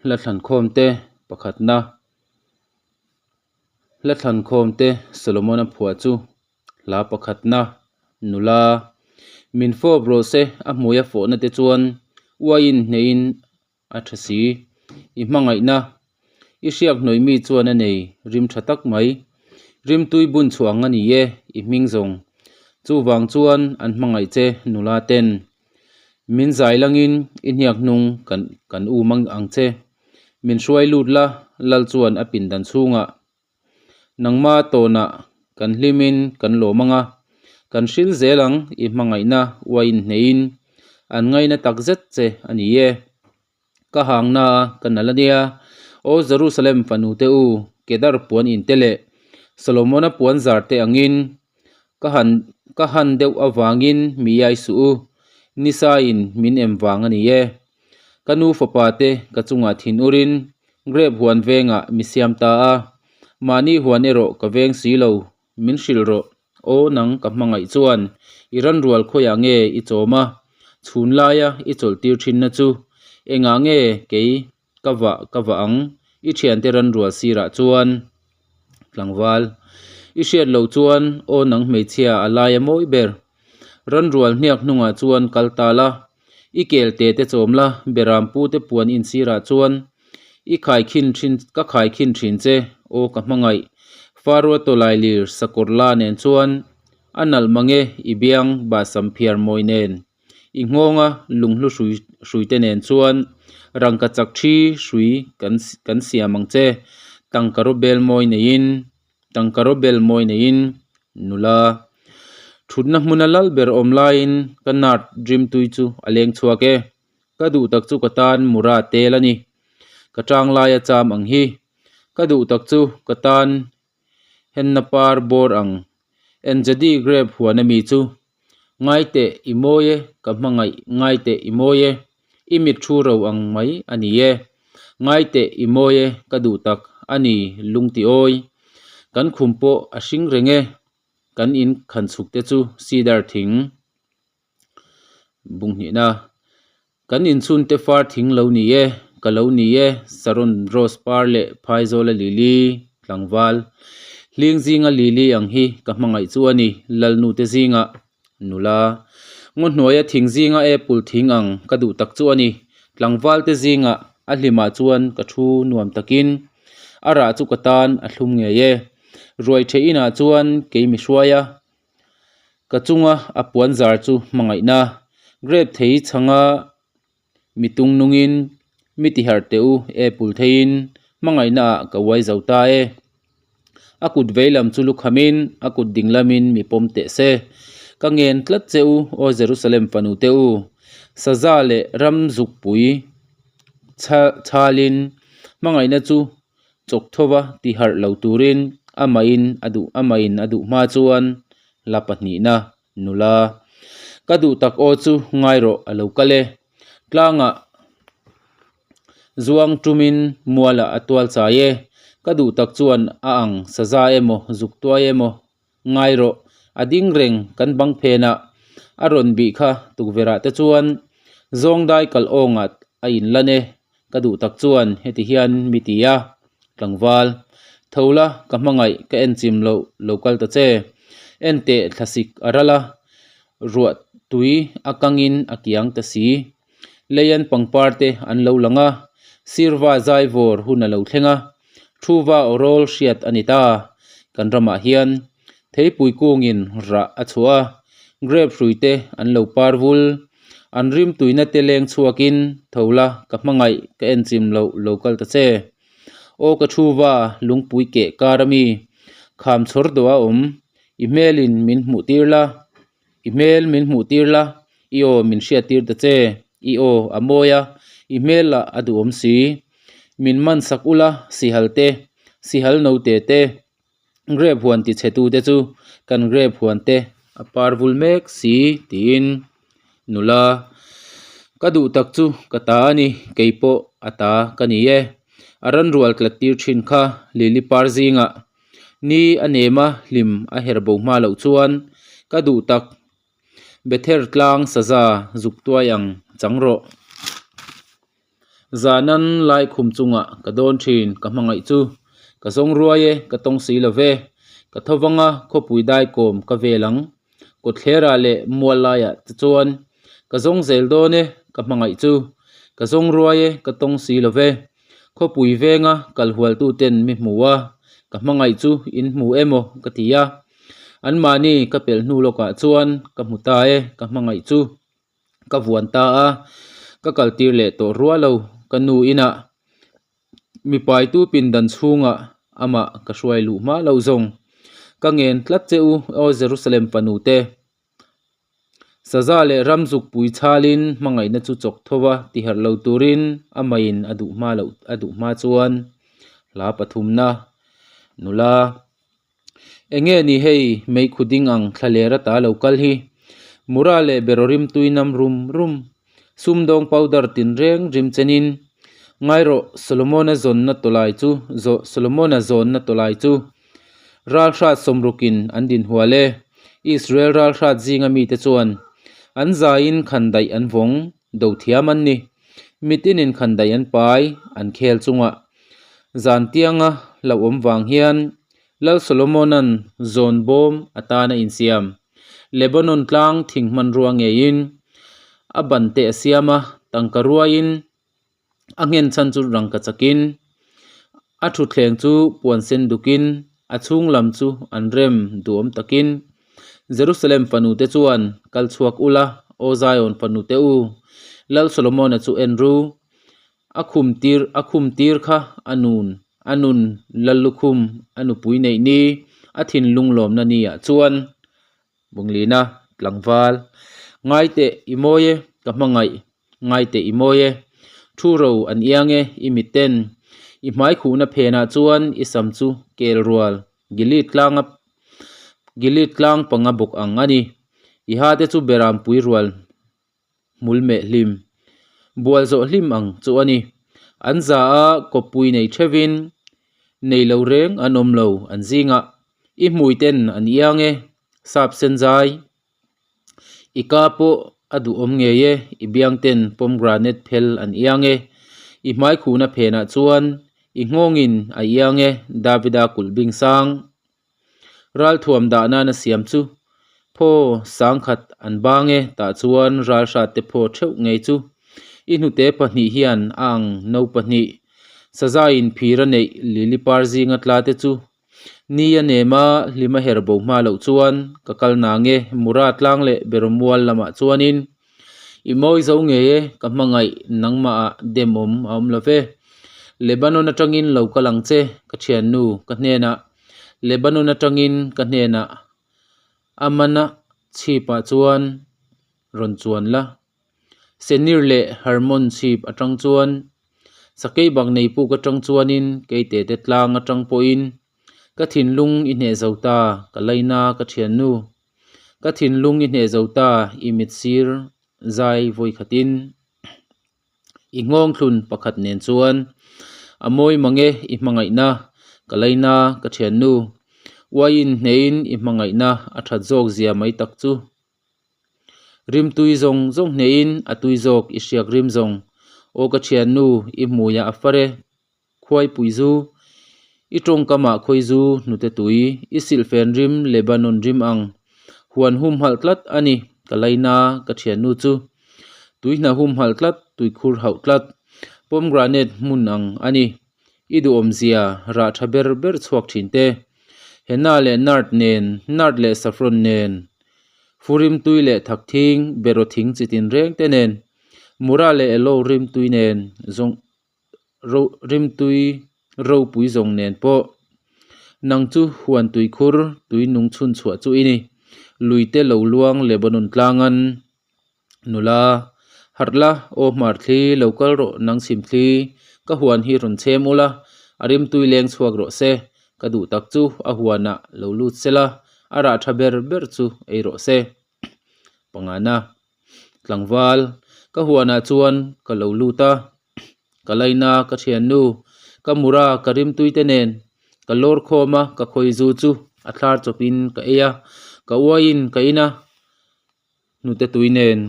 Hla thlankhawmte pakhatna Hla thlankhawmte Solomona phuah chu hla pakhatna nula min fawp rawh se a hmuia fawhna te chuan uaiin hnehin a tha si. I hmangaihna i hriak hnawih mi chuan a nei rim tha tak mai. Rimtui bun chhuah ang a ni e i hming zawng. Chuvang chuan an hmangaih che nula ten. Min zai langin i hniak hnung kan kan um ang che. Min hruai lut la, Lal chuan a pindan chhungah nangma tawnah kan hlimin kan lawm ang a, kan hril zel ang i hmangaihna uaiin hneihin an ngaina tak zet che a ni e. Ka hangna ka nal a nia, Aw Jerusalem fanu te u, Kedar puan in te leh Solomona puan zar te angin ka han ka han deuh avangin mi iai suh u, nisaiin min em vang a ni e. Ka nu fapa te ka chungah thin urin grape huan vengah mi siam ta a, mahni huan erawh ka veng si lo, min hrilh rawh. Aw nang ka hmangaih chuan i ranrual khawiah nge i chawm a, chhun laia i chawlh tir thinna chu engah nge kei ka vah ka vah ang i thiante ranrual sirah chuan tlangval i hriat loh chuan aw nang hmeichhia a laia mawi ber ranrual hniak hnungah chuan kal ta la i kel te te chawm la beram pu te puan in sirah chuan I khaikhin thin ka khaikhin thin che aw ka hmangaih Faroa tawlai lir sakawr la nen chuan a nalh mange i biang bahsam phiar mawi nen i nghawnga lunghlu hrui hrui te nen chuan rangka chak thi hrui kan kan siam ang che tangka raw bel mawi neiin tangka raw bel mawi neiin nula thutna hmuna lal ber awm laiin ka nart dream tui chu a leng chhuak e. Ka duh tak chu ka tan mura tel a ni. Ka tang laia cham ang hi. Ka duh tak chu ka tan henna par bawr ang. Enjadi grape huan ami chu. Ngai teh i mawi e, ka hmangaih ngai teh i mawi e. I mit thu ro ang mai a ni e. Ngai teh i mawi e, ka duh tak a ni lungti awi. Kan khum pawh a hring reng e. Kan in khan chhuk te chu cedar thing. Bung hnihna kan inchhun te far thing lo ni e ka lo ni e saron rose par leh phaizawla lili tlangval hling zinga lili ang hi ka hmangaih chu a ni lalnu te zingah nula ngaw hnuaia thing zinga apple thing ang ka duh tak chu a ni tlangval te zingah a hlimah chuan ka thu nuam takin a rah chu ka tan a thlum ngei e ruai theih inah chuan kei mi hruai a. Ka chunga a puan zar chu hmangaihna grape thei chhanga mi tung nungin mi ti harh teh u apple theiin hmangaihna ah ka uai zo ta e. A kut vei lam chu lukhamin a kut ding lamin mi pawm teh se. Ka ngen tlat che u aw Jerusalem fanu te u saza leh ram zukpui chhalin hmangaihna chu chawk thova ti harh lo turin amahin a duh amahin a duh hma chuan la pahnihna nula ka duh tak aw chu ngai rawh a lo kal e tlangah zuang tumin mualah a tual chai e ka duh tak chuan a ang saza emaw zuk tuai emaw ngai rawh a ding reng kan bang phenah a rawn bih kha tukverh ah te chuan zawng dai kalh awngah a inlan e. Ka duh tak chuan heti hian mi ti a, tlangval, tho la, ka hmangaih, ka en chim loh lo kal ta che. En teh thlasik a ral a, ruah tui a kangin a kiang ta si. Leian pangpar te an lo lang a, sirva zaivawr hun a lo thleng a, thuva awrawl hriat a ni ta. Kan ramah hian theipui kungin rah a chhuah a, grape hrui te an lo par vul. An rim tuina te leng chhuakin tho la ka hmangaih ka en chim loh lo kal ta che. Aw ka thu va lungpui keh kar ami kham chhawr dawh a awm i hmelin min hmuh tir la i hmel min hmuh tir la i aw min hriat tir ta che i aw a mawi a i hmel lah a duhawm si min man sak ula sihal te sihal note te. Grape huan ti chhe tu te chu kan grape huan te a par vul mek si tiin nula ka duh tak chu ka ta a ni kei pawh a ta ka ni e a ran rual tlat tir thin kha lily par zingah ni a nem a hlim a her bo hma loh chuan ka duh tak Bether tlang saza zuk tuai ang chang rawh. Zanan lai khum chungah ka dawn thin ka hmangaih chu. Ka zawng ruai e, ka tawng si lo ve. Ka tho vang a, khawpui daikawm ka vel ang. Kawtthlerah leh mual laiah te chuan ka zawng zel dawn e, ka hmangaih chu. Ka zawng ruai e, ka tawng si lo ve. Khawpui venga kal hualtuten mi hmu a, ka hmangaih chu in hmu emaw ka ti a. Anmahni ka pelh hnu lawkah chuan ka hmu ta e, ka hmangaih chu. Ka vuan ta a, ka kaltir leh tawh rual lo. Ka nu inah mipaitu pindan chhungah amah ka hruai luh hma loh zawng. Ka ngen tlat che u, aw Jerusalem fanu te. Saza leh ram zukpui chhalin hmangaihna chu chawk tho a tiharh lo turin amaiin a duh hma loh a duh hma chuan hla pathumna nula Enge ni hei meikhu ding ang thlaler ata lo kal hi Mura leh beraw rim tui nam rum rum sumdawng powder tinreng rim chenin ngai rawh Solomona zawnna tawlai chu Solomona zawnna tawlai chu Ralhrat sawmrukin an dinhual e. Israel ralhrat zinga mite chuan an zaiin khandaih an vawng, do thiam an ni. Mitinin khandaih an pai, an khel chungah. Zan tianga hlauhawm vang hian Lal Solomona'n zawn bawm atan a insiam. Lebanon tlang thing hmanrua ngeiin a ban te a siam a, tangka ruaiin A nghen chhan chu rangka chakin a thutthleng chu puan sen dukin a chhung lam chu an rem duhawm takin Jerusalem fanu te chuan kal chhuak ula aw Zion fanu te u Lal Solomona chu en ru a khum tir a khum tir kha a nun a nun Lallukhum a nupui neih ni a thinlung lawmna ni ah chuan Bunglina tlangval ngaiteh i mawi e ka hmangaih Ngaiteh i mawi e. Thu ro an iang e, i mitten. I hmai khuhna phenah chuan i sam chu kel rual, Gilead tlanga Gilead tlang panga bawk ang a ni. I hate chu beram pui rual hmul meh hlim, bual zawh hlim ang chu a ni. An za a kawppui nei theuhin nei lo reng an awm lo an zingah. I hmuiten an iang e, sap sen zai. I ka pawh a duhawm ngei e, i biang ten pomegranate phel an iang e. I hmai khuhna phenah chuan i nghawngin a iang e, Davida kulh bing sang. Ralthuam dah nana siam chu phaw sangkhat an bang e, tah chuan ralhrat te phaw theuh ngei chu. I hnute pahnih hian a ang no pahnih. Sazaiin phir a neih lili par zinga tla te chu Ni a nem a, hlim a her bo hma loh chuan ka kal na nge Mura tlang leh Berawmual lamah chuanin i mawi zo ngei e, ka hmangaih nangmahah demawm a awm lo ve. Lebanon atangin lo kal ang che ka thiannu ka hnenah Lebanon atangin ka hnenah a mana chhipah chuan rawn chuan la. Senir leh Hermon chhip atang chuan sakei bak nei puk atang chuanin keite te tlang atang pawhin ka thinlung i hneh zo ta ka laina ka thiannu ka thinlung i hneh zo ta i mit sir zai vawi khatin i nghawng thlun pakhat nen chuan a mawi mange i hmangaihna ka laina ka thiannu uaiin hnehin i hmangaihna a that zawk zia mai tak chu. Rimtui zawng zawng hnehin a tui zawk i hriak rim zawng. Aw ka thiannu, i hmuiah a far e, khuaipui zu, i tawngkamah khawi zu hnute tui, i silhfen rim Lebanon rim ang. Huan humhalh tlat a ni, ka laina ka thiannu chu. Tuihna humhalh tlat, tuikhur hauh tlat, pomegranate hmun ang a ni. I duhawmzia rah tha ber ber chhuak thin te. Henna leh nard nen, nard leh saffron nen, furim tui leh thak thing, beraw thing chi tin reng te nen, mura leh aloe rim tui nen, zawng ro rim tui ropui zawng nen pawh. Nang chu huan tui khur, tui nung chhun chhuah chu i ni. Lui te lo luang Lebanon tlangan. Nula, harh la, aw hmar thli, lo kal rawh, nang chhim thli, ka huan hi rawn chhem ula, a rimtui leng chhuak rawh se, ka duh tak chu a huanah lo lut se la, a rah tha ber ber chu ei rawh se. Pangana, Tlangval, ka huanah chuan ka lo lut a, ka laina ka thiannu, ka mura ka rimtui te nen, ka lawr khawm a, ka khawi zu chu a thlar chawpin ka ei a, ka uaiin ka in a. Hnute tui nen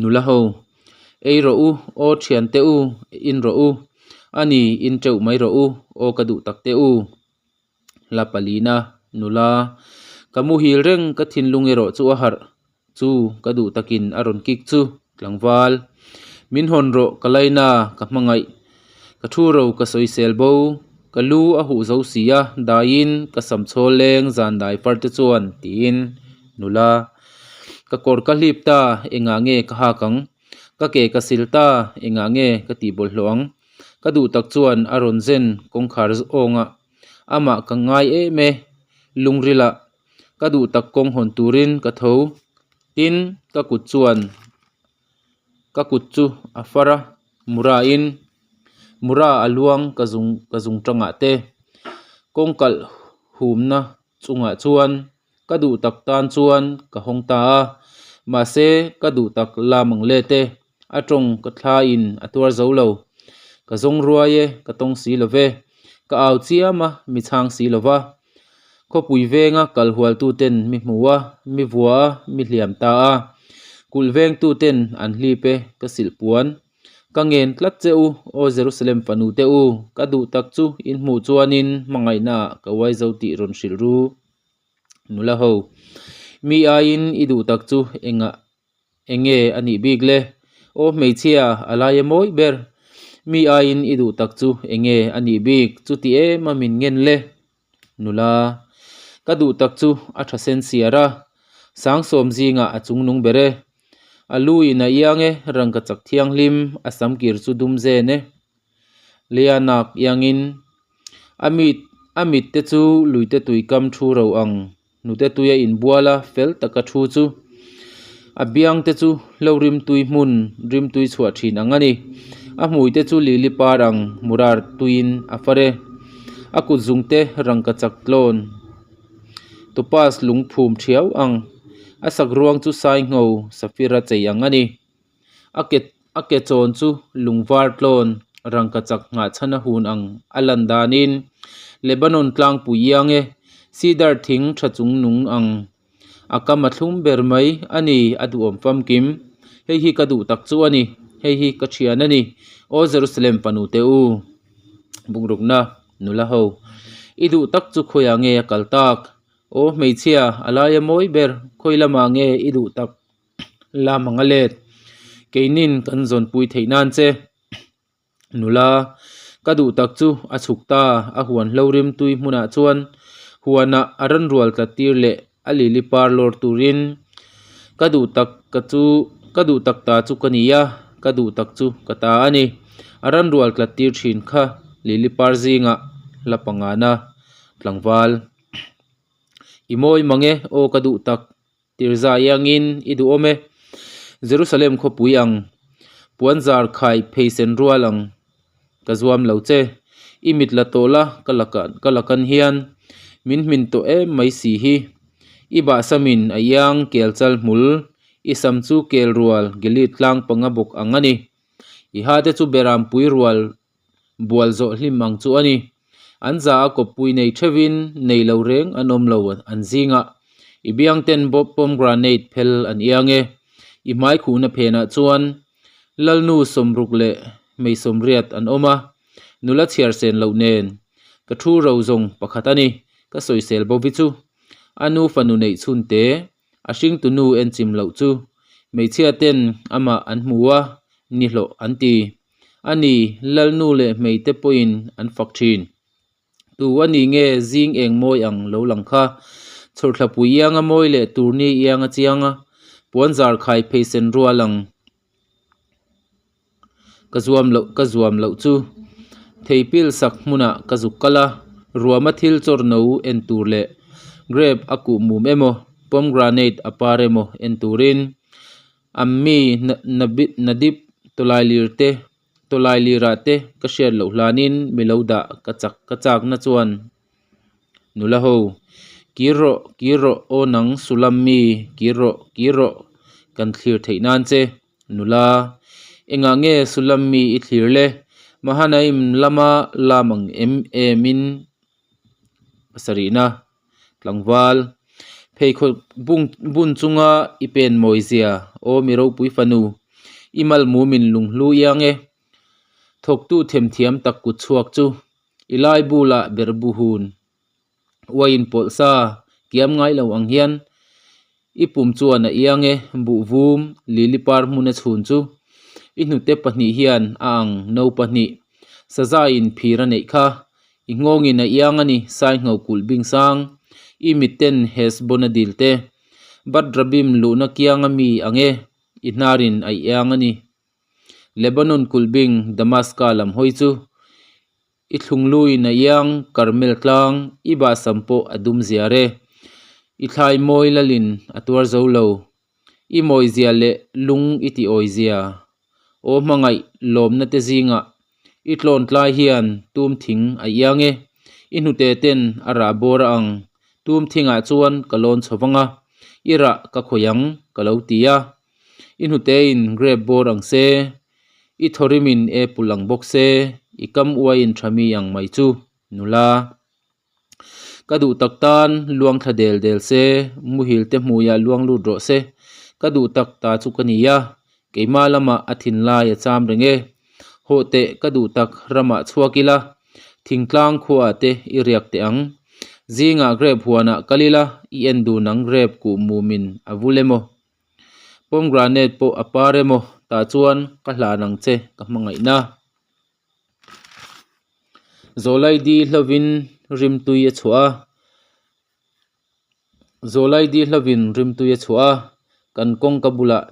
nula ho. Ei rawh u, aw thiante u, in rawh u. A ni, in teuh mai rawh u, aw ka duh tak te u. Hla palina, nula, ka muhil reng ka thinlung erawh chu a harh chu ka duh takin a rawn kik chu, tlangval. Min hawn rawh ka laina ka hmangaih, ka thu ro ka sawisel bo, ka lu a huh zo si a, daiin ka sam chhawl leng zan dai far te chuan tiin nula, ka kawr ka hlip ta engah nge ka hak ang, ka ke ka sil ta engah nge ka tih bawlhhlawh ang. Ka duh tak chuan a rawn zen kawngkhar awngah amah ka ngai em e, lungrila ka duh tak kawng hawn turin ka tho. Tin, ka kut chuan ka kut chu a far a, murain mura a luang ka zung ka zung tangah te kawng kalh humna chungah chuan Ka duh tak tan chuan ka hawng ta a, mahse ka duh tak la mang let e, a tawng ka thla in a tuar zo lo. Ka zawng ruai e, ka tawng si lo ve, ka au chiam a, mi chhang si lo va. Khawpui venga kal hual tu ten mi hmu a, mi vua a, mi hliam ta a. Kulh veng tu ten an hlip e, ka silh puan. Ka ngen tlat che u, aw Jerusalem fanu te u, ka duh tak chu in hmuh chuanin hmangaihna ah ka uai zo tih rawn hrilh ru. Nula ho, Mi aiin i duh tak chu engah enge a nih bik le? Aw hmeichhia, a lai a mawi ber. Mi aiin i duh tak chu enge a nih bik chuti em a min ngen le? Nula, Ka duh tak chu a tha sen siar a, Sangsawm zingah a chungnung ber e. A lu in a iang e, rangka chak thianghlim, a samkir chu dum zen e. Leanak iangin a mit a mit te chu luite tui kam thu ro ang hnute tui a inbual a fel taka thu chu a biang te chu hlo rimtui hmun rimtui chhuah thin ang a ni. A hmui te chu lili par ang murar tuiin a far e. A kut zung te rangka chak tlawn topaz lungphum thiau ang a sak ruang chu sai ngho safira chei ang a ni. A ke a ke chawn chu lung var tlawn rangka chak nghah chhan a hun ang a lan danin Lebanon tlangpui iang e, Cedar thing tha chung nung ang a kam a thlum ber mai a ni a duhawm famkim. Hei hi ka duh tak chu a ni, hei hi ka thian a ni, Aw Jerusalem fanu te u, bungrukna nula ho, i duh tak chu khawiah nge a kal tak? Aw hmeichhia, a laia mawi ber, khawi lamah nge i duh tak? Lam ang a let. Keinin kan zawnpui theih nan che. Nula, ka duh tak chu a chhuk ta, a huan hlo rim tui hmunah chuan huanah a rawn rual tlat tir leh a lili par lawr turin ka duh tak ka chu ka duh tak ta chu ka ni a, ka duh tak chu ka ta a ni. A rawn rual tlat tir thin kha lili par zingah hla pangana tlangval. I mawi mang e, aw ka duh tak. Tirza iangin i duhawm e. Jerusalem khawpui ang, puanzar khai pheisen rual ang ka zuam lo che. I mit la tawh la ka laka ka lakan hian min hmin tawh em mai si hi. I bahsamin a iang kel chal hmul, i sam chu kel rual Gilead tlang panga bawk ang a ni. I ha te chu berampui rual bual zawh hlim ang chu a ni. An za a kawppui nei theuhin nei lo reng an awm lo an zingah. I biang ten pomegranate phel an iang e. I hmai khuhna phenah chuan Lalnu sawmruk leh hmei sawmriat an awm a, nula chhiar sen loh nen ka thu ro zawng pakhat a ni, ka sawisel bovi chu. A nu fanu neih chhun te A hringtu nu enchim loh chu hmeichhia ten amah an hmu a, ni hlawh an ti. A ni, Lalnu leh hmeite pawhin an fak thin. Tu a ni nge zing eng mawi ang lo lang kha? Chhawrthlapui ianga mawi leh turni ianga chianga puanzar khai pheisen rual ang. Ka zuam loh ka zuam loh chu thei pil sak hmunah ka zuk kal a, ruama thil chawr no en tur leh grape a kuh mum emaw pomegranate a par emaw en turin ammi nadip tawlailir te tawlailirah te ka hriat loh hlanin mi lo dah ka chak ka chakna chuan Nula ho, Kir rawh, kir rawh, aw nang Sulam mi, kir rawh, kir rawh, kan thlir theih nan che. Nula, Engah nge Sulam mi i thlir le? Mahanaim lama lam ang em em in pasarihna tlangval pheikhawk bung bun chunga i pen mawi zia, aw mi ropui fanu. I malmumin lunghlu iang e. Thawktu themthiam tak kut chhuak chu i lai bulah berhbu hun uaiin pawlh sa kiam ngai lo ang hian i pum chuan a iang e, buhvum lili par hmun a chhun chu i hnute pahnih hian a ang no pahnih sazaiin phir a neih kha i nghawngin a iang a ni saingho kulh bing sang i mitten Hesbon a dil te Batrabim luhna kiang a mi ang e i hnarin a iang a ni. Lebanon kulhbing Damaska lam hawi chu i thlungluin a iang Karmel tlang i bahsam pawh a dum ziar e. I thlai mawi lalin a tuar zo lo. I mawizia leh lung i ti awizia. Aw hmangaih lawmna te zingah i tlawn tlai hian tum thing a iang e. I hnute ten a rah bawr a ang. Tum thingah chuan ka lawn chho vang a, i rah ka khawih ang ka lo ti a. I hnutein grape bawr ang se, i thawrimin apple ang bawk se, i kam uaiin tha mi ang mai chu, nula. Ka duh tak tan luang thla del del se, muhil te hmuiah luang lut rawh se, ka duh tak ta chu ka ni a, keimah lamah a thinlai a cham reng e. Hawh teh ka duh tak ramah chhuak ila, thingtlang khuaah te i riak teh ang. Zingah grape huanah kal ila, i en dun ang grape kuh mumin a vul emaw. Pomegranate pawh a par emaw tah chuan ka hlan ang che ka hmangaihna. Zawlaidi hlovin rimtui a chhuah a, Zawlaidi hlovin rimtui a chhuah a, kan kawngka bulah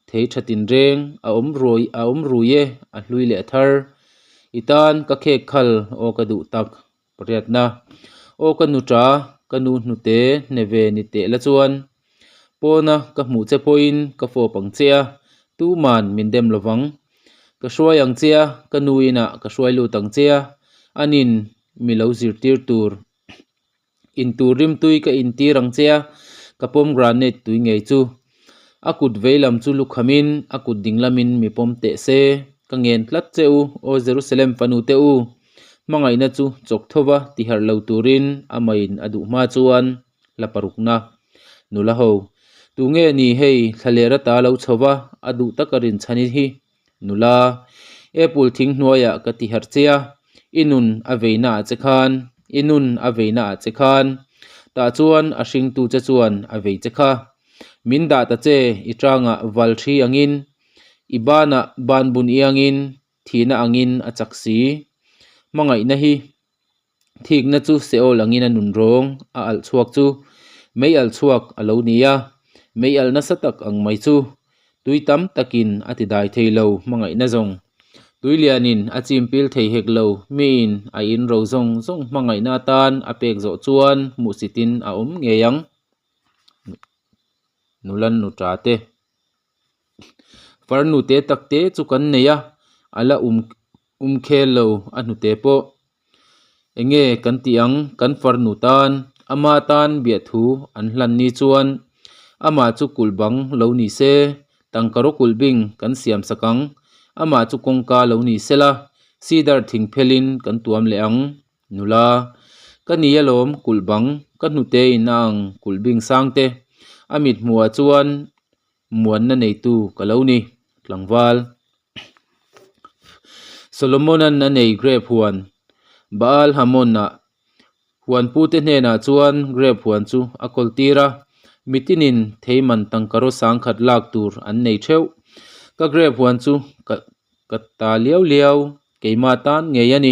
thei tha tinreng a awm ruai a awm rui e a hlui leh a thar. I tan ka khek khal aw ka duh tak. Pariatna, Aw ka nu ta, ka nu hnute hne ve ni teh la chuan pawna ka hmuh che pawhin ka fawp ang che a, tuman min dem lo vang. Ka hruai ang che a, ka nu inah ka hruai lut ang che a, anin mi lo zirtir tur. Intur rimtui ka intir ang che a, ka pomegranate tui ngei chu. A kut veilam chu lukhamin a kut dinglamin mi pawm teh se. Ka ngen tlat che u, aw Jerusalem fanu te u! Hmangaihna chu chawk thova tiharh lo turin amaiin a duh hma chuan hla parukna nula ho. Tunge ni hei thlaler ata lo chho va, a duh taka rinchhan i hi? Nula, Apple thing hnuaiah ka tiharh che a, i nun a veina ah che khan, i nun a veina ah che khan, tah chuan a hringtu che chuan a vei che kha. Min dah ta che, i tangah val thi angin, i banah ban bun iangin, thihna angin a chak si. Hmangaihna hi thikna chu Seol angin a nun rawng a alh chhuak chu mei alh chhuak a lo ni a, mei alh nasa tak ang mai chu tui tam takin a ti dai thei lo hmangaihna zawng. Tui lianin a chim pil thei hek lo miin a in ro zawng zawng hmangaihna atan a pek zawh chuan hmuhsitin a awm ngei ang. Nula nuta te. Farnu te tak te chu kan nei a, a la um um khel lo a hnute pawh. Enge kan tih ang kan farnu tan ama tan biahthu an hlan ni chuan amah chu kulh bang lo ni se, tangka raw kulh bing kan siam sak ang, amah chu kawngka lo ni sela, cedar thing phelin kan tuam leh ang. Nula, ka ni alawm kulh bang ka hnute in a ang kulh bing sang te, a mit hmuhah chuan muanna neitu ka lo ni, tlangval. Solomonan a nei grape huan, Baal Hamon-ah huanpute hnenah chuan grape huan chu a kawl tir a, mitinin theiman tangkaraw sangkhat lak tur an nei theuh. Ka grape huan chu ka ta liau liau, keimah tan ngei a ni.